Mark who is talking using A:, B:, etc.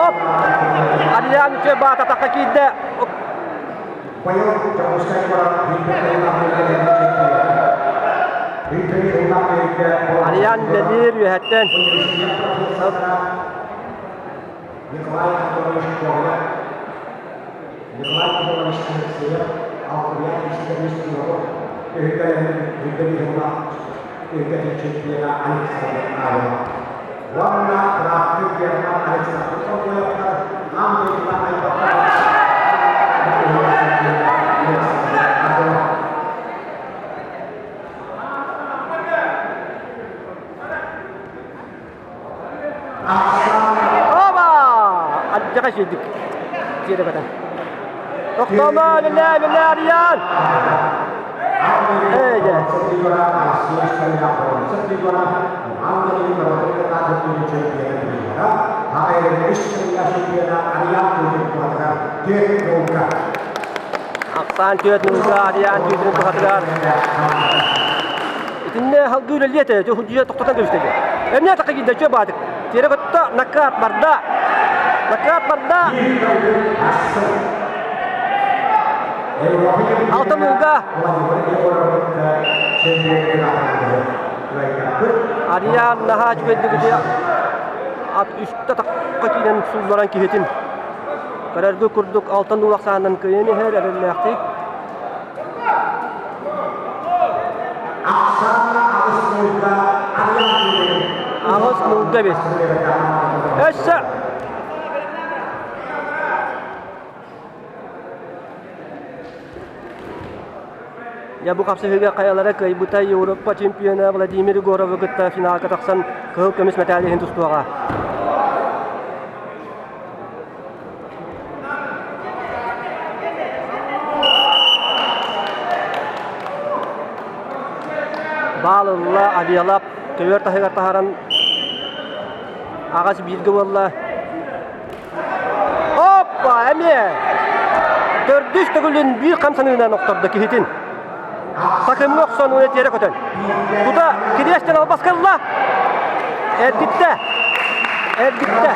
A: Оп! Арыйаан үчүгэй баат атахха киирдэ. Арыйаан үлэлиир үөһэттэн. Оба! Алдьархай сүүрдүк. Тиэрэ көтөн. Тохтоомо, үлэлээ, үлэлээ, Арыйаан! Ээ, дьэ. Ахсаан түөрт нуга Арыйаан түүтүн туһатыгар. Итиннэ халгыы үлэлиэ этэ, дьэ тохтотон кэбистэ. Эмиэ атахха киирдэ, чүө баатык. Тиэрэ көттө, накаат барда. Накаат барда. Алтан ууга. Арыйаан наһаа үчүгэйдик ити ат үстэ атахха киирэн суулларан киһитин көрөргө курдук алтан уулах саанан кыайан иһэр эрэллээхтик. Аҕыс нуулга эбит. Өссө Дьэ бу хапсыһыыга хайалара кыайбыта Европа чемпиона Владимир Егоровы кытта финалга тахсан кыһыл көмүс мэтээл иһин тустуоҕа. Баал ылла, авиалап, көбүөр таһыгар таһааран аҕас бииргэ буолла. Оппа, эмиэ! Төрдүс төгүлүн биир хамсаныынан охтордо киһитин. Такымҥа охсон уонна тиэрэ көтөн. Тута кириэстэн албаска ылла. Эргиттэ. Эргиттэ.